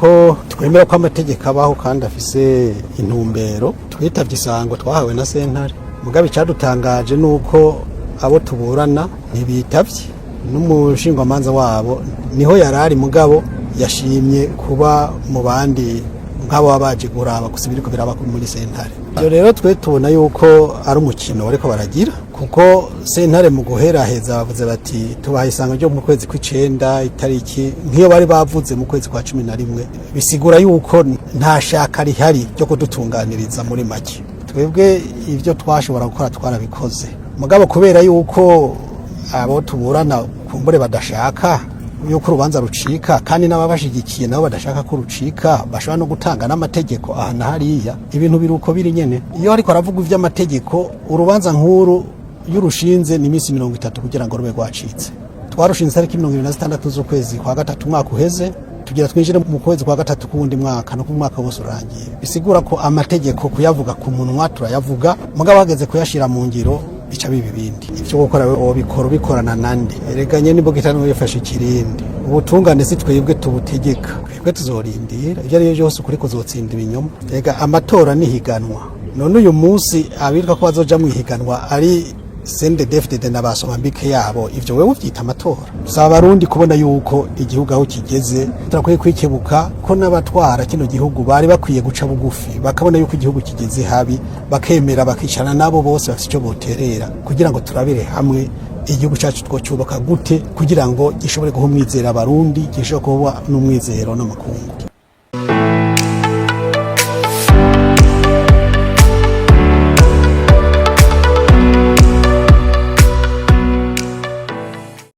Nuko twemera ko amategeko abaho kandi afise intumbero. Twitavye isango twahawe na sentare, mugabo icadutangaje nuko abo tuburana ntibitavye, n'umushingwamanza wabo niho yarari, mugabo yashimye kuba mu bandi nk'abo baba baje kuraba gusa ibiriko biraba muri sentare. Ibyo rero twe tubona yuko ari umukino bariko baragira, kuko sentare mu guheraheza bavuze bati tubaha isango ryo mu kwezi kw'icenda, itariki nk'iyo bari bavuze mu kwezi kwa 11. Bisigura yuko nta shaka rihari ryo kudutunganiriza. Muri make, twebwe ibyo twashobora gukora twarabikoze, mugabo kubera yuko abo tuburana kumbure badashaka yuko urubanza rucika, kandi n'ababashigikiye nabo badashaka ko rucika, bashobora no gutanga n'amategeko aha na hariya. Ibintu biruko biri nyene. Iyo ariko aravuga ivy'amategeko, urubanza nk'uru iyo urushinze ni iminsi 30 kugira ngo rube rwacitse. Twarushinze tariki 26 z'ukwezi kwa gatatu umwaka uheze, tugira twinjire mu kwezi kwa gatatu k'uwundi mwaka, no ku mwaka wose urangiye. Bisigura ko amategeko kuyavuga ku munwa turayavuga, mugabo hageze kuyashira mu ngiro bica biba ibindi. Ivyo gukora wobikora ubikorana nande? Erega nyene imbugita niwe yifashe ikirindi. Ubutungane si twebwe tubutegeka, twebwe tuzorindira. Ivyo ari byo byose, ukuri kuzotsinda ibinyoma. Erega amatora nihiganwa. None uyu munsi abitwa ko bazoja mu ihiganwa ari CNDD-FDD na basomambike yabo, ivyo wewe uvyita amatora? Saba abarundi kubona yuko igihugu aho kigeze turakwiye kwikebuka, ko n'abatwara kino gihugu bari bakwiye guca bugufi, bakabona yuko igihugu kigeze habi, bakemera bakicarana nabo bose bafite icyo boterera kugira ngo turabire hamwe igihugu cyacu twocyubaka gute, kugira ngo gishobore guha umwizero abarundi, gishobore kuba n'umwizero n'amakungu.